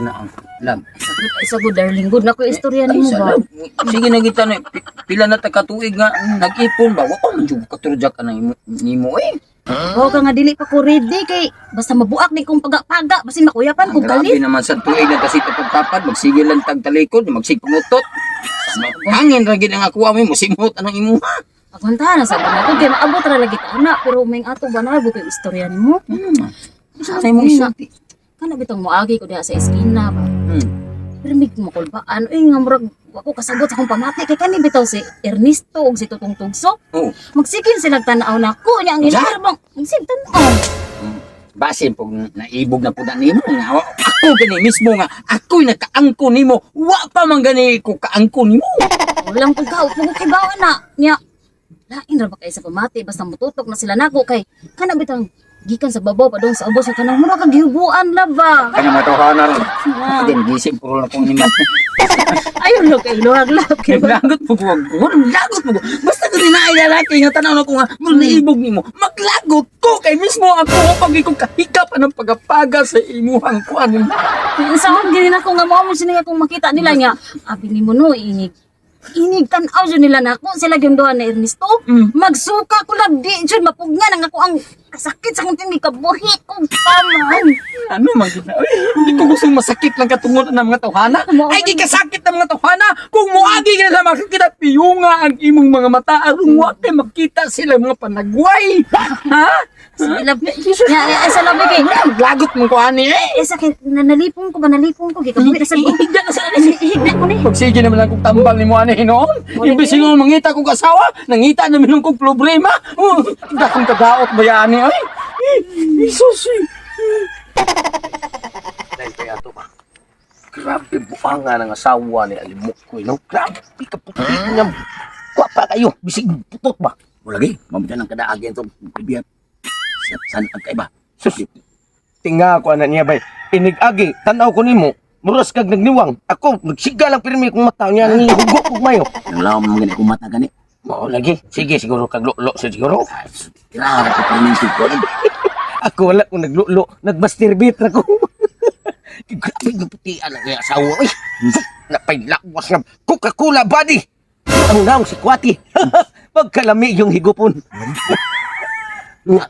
Kana ang love. Sagod ay sagod darling good na ko istorya Ay, nimo sa ba. love. Sige na kita na pila na ta katuig nga nag-ipon ba? Wa pa man jud katurjak ka na nimo eh. Wa ka nga dili pa ko ready kay basta mabuak ni kong paga-paga basin makuyapan Ang kog grabe kalit. naman sa tuig na kasi tapad-tapad, magsigil lang tag talikod, magsigpangutot. Hangin ra gid ang ako mo musimot anang imuha. Agwantahan na sa na ko kay maabot ra lagi ta ana pero may ato ba na kay istorya nimo. Ano man? Sa imong isulti. Kana bitong moagi ko diha sa eskina ba. Pero may makulbaan uy nga murag wa ko kasabot sa akong pamati kay kani bitaw si Ernesto ug si Tutong Tugso. Oh. Magsigil silang tan-aw nako nya ang Unsa? ilang bang magsig tan-aw. Basin pag naibog na pud na nimo nga ako gani mismo nga ako'y nakaangko nimo, wa pa man gani ko kaangko nimo. Walang pagka ko kay bawa na nya. Lain ra ba kay sa pamati basta mututok na sila nako kay kana bitang gikan sa babaw padung sa ubos sa kanang mura kag gihubuan la ba. Kana matohana ra. Ah. Din gising puro na kong nima. Ayon lo kay luhag lab kay ba. Lagot mo ko, lagot mo ko. Basta gani na ay lalaki nga tanaw na ko nga murag naibog nimo. Maglagot ko kay mismo ako pag ikaw kahikap anang pagapaga sa imuhang kuan. Sa gini nako nga mao mo sila akong makita nila nya. Abi nimo no inig inig tan-aw jud nila nako sila gyud duha na Ernesto. Magsuka ko lang di jud mapugnan ang ako ang kasakit sa akong tinig kabuhi kog paman. Ano man gid na? Uy, hindi ko gustong masakit lang katungod ng mga tawhana. Ay di kasakit ng mga tawhana. Kung moagi ka na makikita piyunga ang imong mga mata aron wa kay makita sila mga panagway. Ha? Sila nya ay sa labi kay Lagot mo ko ani eh. eh sakit na nalipong ko ba nalipong ko gikabuhi na sa ko. Higda na sa Higda ko ni. Magsige naman lang kong tambal ni mo ani hinoon. Imbes nga mangita kong asawa, nangita naman kong problema. Oh, dakong kadaot ba yan ay? Jesus. Eh. Dahil kaya to ba? Grabe buanga ng asawa ni Alimukoy, no? Grabe kaputi niya. Kwa pa kayo, bisig putot ba? Wala gi, mabutan ang kadaag yan itong kaibigan. Saan ang kaiba? Sus, tinga ko ana niya bay. Inig-agi, tanaw ko nimo. Muras kag nagniwang. Ako, nagsiga lang pirmi kong mata niya, nangihugo kog mayo. Ang lawang mga gani kong mata gani. Mao lagi. Sige, siguro kag lulo sa siguro. Grabe ka pa rin ko. Ako wala kong naglulo, nagmasturbate ra ko. Grabe ng putian ang iyang asawa. Uy, napay lawas nga Coca-Cola body. Ang naong si Kwati. Pagkalami yung higupon.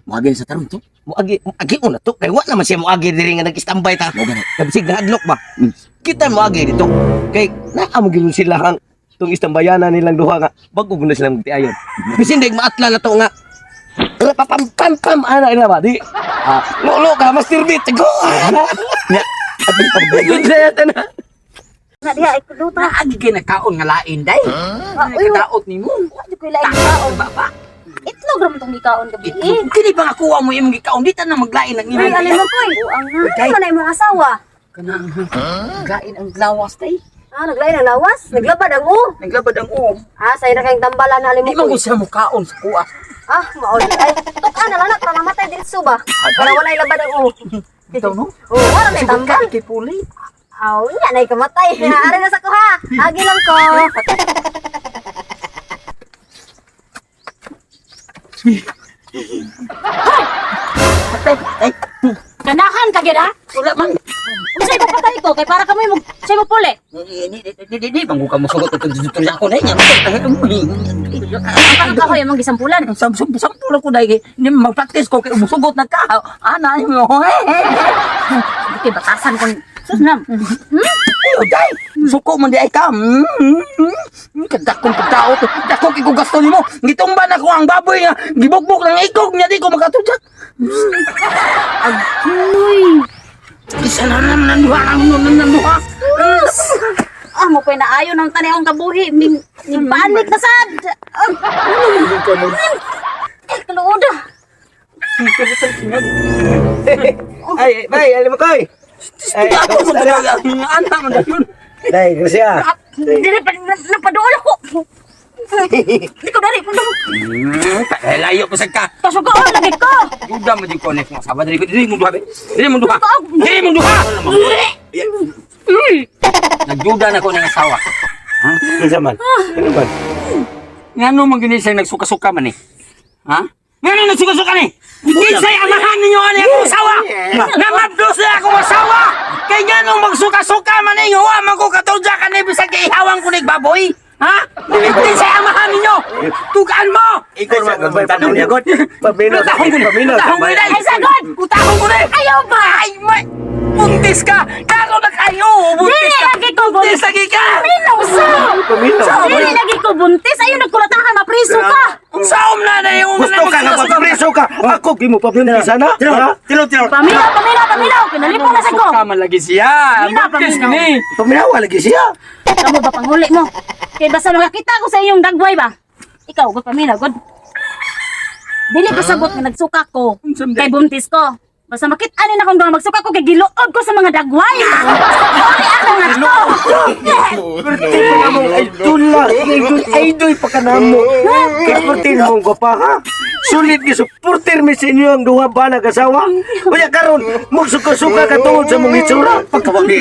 Muhagin sa tarong to. Muagi, muagi una to. Kay wa naman siya muagi diri nga nag-standby ta. Mao gani. Kabisig na hadlok ba? Kita muagi dito. Kay naa mo gyud sila ang tong istambayana nilang duha nga bago na silang magtiayon. Bisin dig maatla na to nga. Pam pam pam pam ana ila ba di. Ah, lolo ka masturbate go. Nya, atong pagbayad. Yun na na. Na diha ay kuduta. Naagi kay nakaon nga lain day. Uy, Kadaot nimo. wa jud ko ilaing kaon. Ba ba? Itlog ra man tong gikaon gabi. Itlog. Kini ba nga kuha mo imong gikaon dito na maglain ang imong. Ay, alin mo koy. Buang na. Ano man na imong asawa? Kanang lain ang lawas day. Ah, naglain ang lawas? Naglabad ang u. Naglabad ang uom. Ah, sayo na kayong tambalan na Di man alim ko siya mukaon sa kuha. Ah, maol. Ay, tukan na lang para mamatay diretso ba? Para walay labad ang u. Ikaw no? Oo, wala na Sigod ka tambal. kay puli. Aw, nya na kamatay. Ari na sa kuha. Agi lang ko. Ay, Ganahan ka gyud ha? wala man. Unsay papatay ko kay para kamo mo say mo puli. Di di di di bangko ka mo sugot itong ako na niya. Ang kahoy among gisampulan. Sam sam sampul ako dai kay mag-practice ko kay musugot na ka. Ana mo. Kay batasan kon sus na. Ayo dai. Suko man di ay ka. Kadakong pagtao to. Dako kay ko gasto nimo. Gitumba na ko ang baboy nga gibukbok ng ikog niya di ko makatudyak. Uy. Isa na naman ang duha ang duha. Ah, mo koy naayon ang tani akong kabuhi. Ning ning panik na sad. Ah, Ay, kaluoda. Ay, bay, alim ko. Ay, Ako mo talaga ang anak man dayon. Dai, grasya. Dili pa napaduol ako. Di ko dari kundo. Layo pa sa ka. Pasugaon lagi ko. Duda mo di ko nek mo sawa diri diri mo duha be. Diri mo duha. Diri mo duha. Nagduda na ko ng asawa. Unsa man? Ano man? Ngano man gini siya nagsuka-suka man eh? Ha? Ngano nagsuka-suka ni? Kinsay amahan ninyo ani akong asawa? Namabdos na akong asawa! Kay nganong magsuka-suka man eh, wa man ko katudya ka ni bisag ihawan ko nig baboy. Ha? Di sa amahan ninyo. Tugaan mo. Ikaw man tanong niya god. Paminaw. Utahon ko ni. Paminaw. Utahon ko ni. Ay, sagod! Utahon ko ni. Ayaw ba? Ay, may buntis ka. Karon na kayo. Buntis Dili ka. lagi ko Buntis buntis. lagi ka. Paminaw sa! Paminaw. Dili lagi ko buntis. Ayaw nagkulatahan, mapriso ka. Unsaom na na yung Gusto ka nga magpreso ka. Ako gimo pabuntis ana. Ha? Tilo tilo. Paminaw, paminaw, paminaw. Kinalipong na sa ko. Suka man lagi siya. Paminaw, Buntis paminaw. ni. Paminaw lagi siya. Kamu ba panghuli mo? Kay basta makakita ko sa inyong dagway ba? Ikaw, good paminaw, good. Dili ko sabot nga nagsuka ko. Unsam Kay buntis ko. Basta makita ni na akong duha magsuka ko kay giluod ko sa mga dagway. Uli ako nga to. Pertin mo among idol la. Idol, idol pa ka namo. Kay pertin mong gwapa ha. Sulit gi supporter mi sa inyo ang duha ba nag-asawa. Unya karon magsuka-suka ka tungod sa mong itsura. Pagkawag ni.